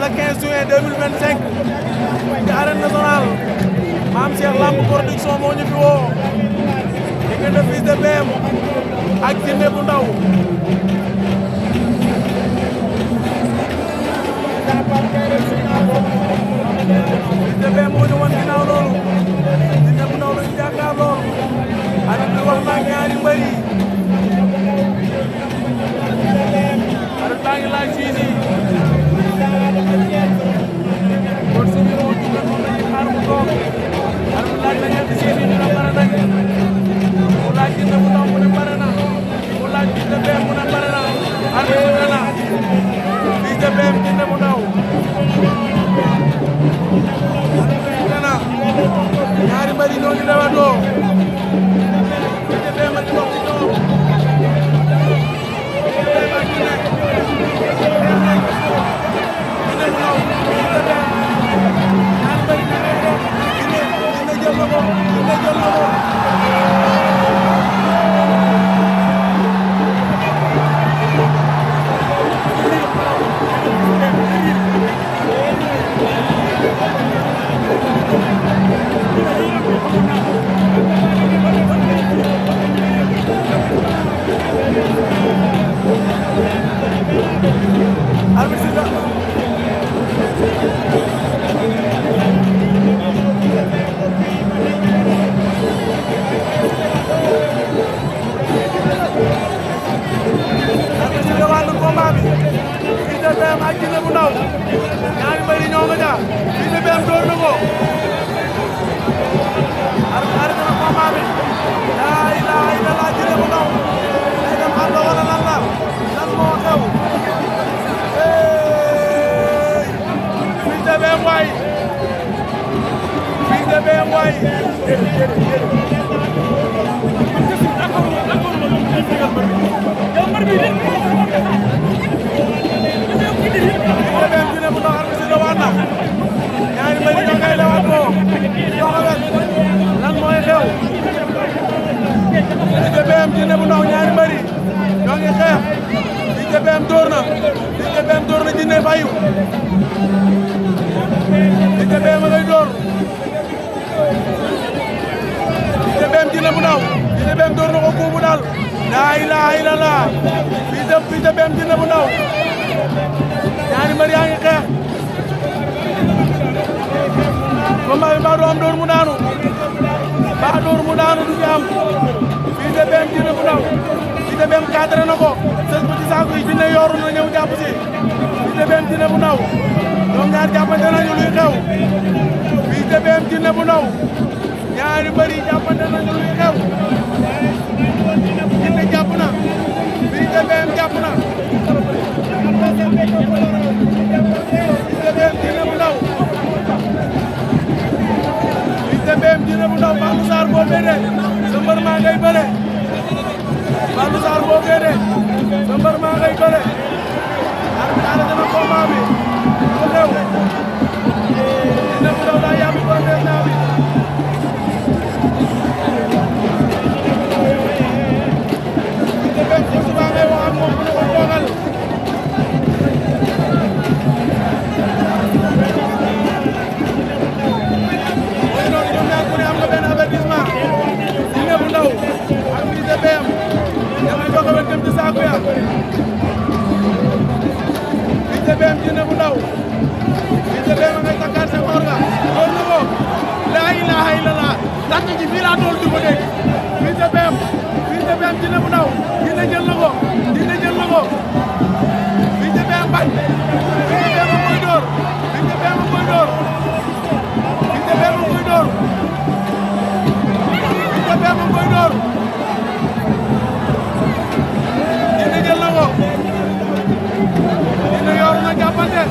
le 15 juin 2025 ci arène nationale Mame Cheikh Lamb production moo ñu fi woo diggante Fils de BM ak Djiné bu Ndaw Fils de BM moo ñu wan ginnaaw loolu Djiné bu Ndaw lañu jàkkaar lool arbitre bi wax na ñaari mbër yi arbitre baa ngi laaj fii nii kon si biir woon ñu moom lañuy xaar mu toog arbitre laaj na ñetti seen yi ñu ne pare nañ mu laaj Djiné bu Ndaw mu ne pare na mu laaj Fils de BM mu ne pare na arbitre bi na Fils de BM Djiné bu Ndaw ñaari mbër yi ñoo ngi lewatoo Fils de BM a ngi dox ci kaw ak Djiné bu Ndaw ñaari mbër yi ñoo nga ja Fils de BM door na ko arrêté na combat bi laa ilaaha illallaah Djiné bu Ndaw day dem ànd wala lan la lan moo xew Fils de BM waay Fils de BM waay Djiné bu Ndaw arbitre bi waat na ñaari mbër yi ñoo ngay lewaat ko joxawet lan mooy xew Fils de BM Djiné bu Ndaw ñaari mbër yi ñoo ngi xeex Fils de BM door na Fils de BM door na Djiné fayu Fils de BM a ngay door Fils de BM Djiné bu Ndaw Fils de BM door na ko kuubu daal laa ilaaha illallaah Fils de BM Djiné bu Ndaw ñaari mbër yaa ngi xeex combat bi mbaa du am door mu daanu mbaa door mu daanu du fi am Fils de BM Djiné bu Ndaw Fils de BM cadré na ko sës ko ci saako yi Djiné yooru na ñëw jàpp si Fils de BM Djiné bu Ndaw ñoom ñaar jàppante nañu luy xew Fils de BM Djiné bu Ndaw ñaari mbër yi jàppante nañu luy xew Djiné jàpp na Fils de BM jàpp na Fils de BM Djiné bu Ndaw Fallou Sarr boo féetee sa mbër maa ngay bëre Fallou Sarr boo féetee sa mbër maa ngay bëre arrêté na combat bi lu xew Djiné bu Ndaw daa yàbbi protestant bi Fils de BM force baa ngay wax ak moom bu ñu ko toogal Djiné bu Ndaw ak Fils de BM damay doog a wet dem ci saako ya Fils de BM Djiné bu Ndaw Fils de BM ngay takkaat sa koor ga doon na ko laa ilaaha illallaah lakk ji fii laa dool di ko dégg Fils de BM Djiné bu Ndaw Djiné jël na ko Djiné jël na ko Fils de BM bañ Fils de BM a koy door Fils de BM a koy door Fils de BM a koy door Fils de BM a koy door Djiné jël na ko Djiné yor na jàppante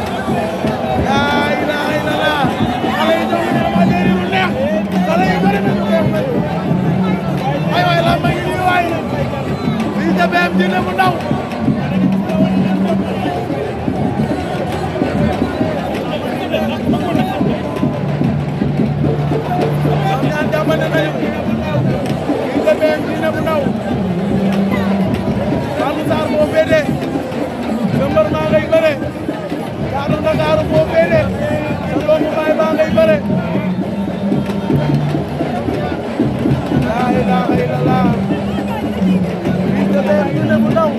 laa ilaaha illallaah xale yi ñoo ngi amateur yi lu neex xale yi bëri nañu xeex nañu ay waay la ma ngi nii waay Fils de BM Djiné bu Ndaw ñoom ñaar jàppante nañu Fils de BM Djiné bu Ndaw Fallou Sarr boo féetee sa mbër maa ngay bëre Ndakaaru boo féete sa doomu baay baa ngay bëre laa ilaaha illallah Fils de Bem Djiné bu ndaw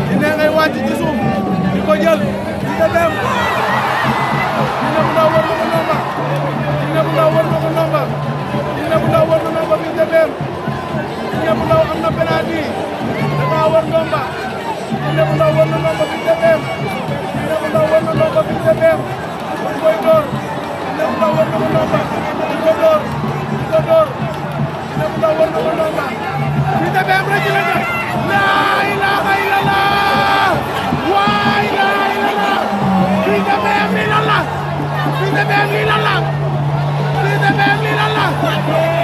Djiné ngay wàcc ci suuf di ko jël Fils de Bem Djiné bu ndaw war na ko nomba Djiné bu ndaw war na ko nomba Djiné bu ndaw war na nomba Fils de Bem Djiné bu ndaw am na penalty dafa war nomba Djiné bu ndaw war na nomba Fils de Bem Djiné bu ndaw war na nomba Fils de Bem dañ koy door Djiné bu ndaw war na ko nomba di ko door Djiné bu ndaw war na ko nomba Fils de Bem rek la def laa ilaaha illallah waa ilaaha illallah Fils de Bem lii lan la Fils de Bem lii lan la Fils de Bem lii lan la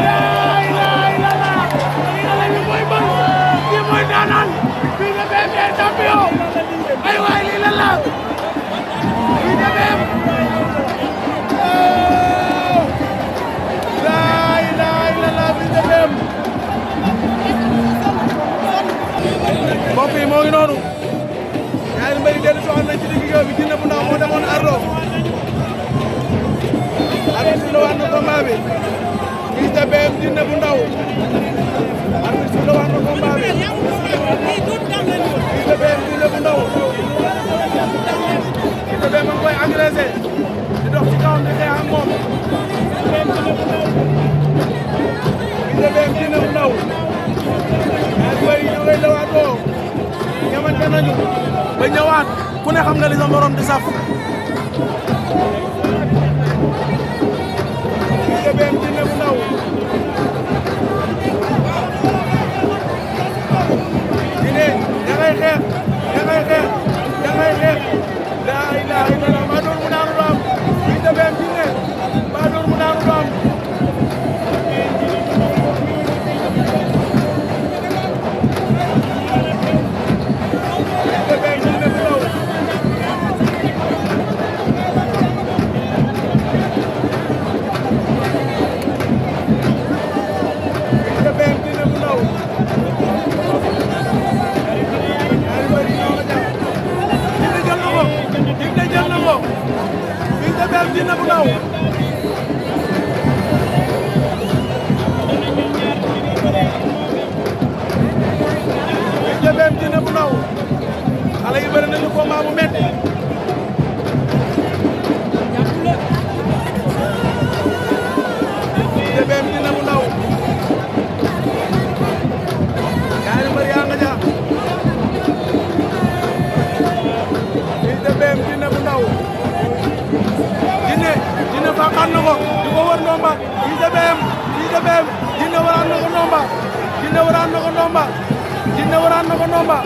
laa ilaaha illallah xale bi mooy mbër kii mooy daanaan Fils de Bem est champion ay waay lii lan la Fils de Bem laa ilaaha illallah Fils de Bem mbokk yi moo ngi noonu ñaari mbër yi dellu si waat nañ ci digg géew bi Djiné bu ndaw moo demoon ardo arbitre bi la waat na combat bi Fils de Bem Djiné bu ndaw arbitre bi la waat na combat bi Fils de Bem Djiné bu ndaw Fils de Bem ma ngi koy agressé di dox ci kawam di xeex ak moom Fils de Bem Djiné bu ndaw ñaari mbër yi ñoo ngay lewaatoo ñamante nañu ba ñëwaat ku ne xam nga li sa morom di saf Fils de Bem Djiné bu ndaw Djiné da ngay xeex da ngay xeex da ngay xeex laa ilaaha illallah maa door mu daanu du am Fils de Bem Djiné maa door mu daanu du am Djiné bu ndaw Fils de Bem Djiné bu ndaw xale yi bëri nañu combat bu metti Fils de Bem Djiné bu ndaw ñaari mbër yaa nga ja Fils de Bem Djiné bu ndaw Djiné faaxaan na ko di ko wër ndomba Fils de Bem Djiné waraan na ko ndomba Djiné waraan na ko ndomba Djiné waraan na ko ndomba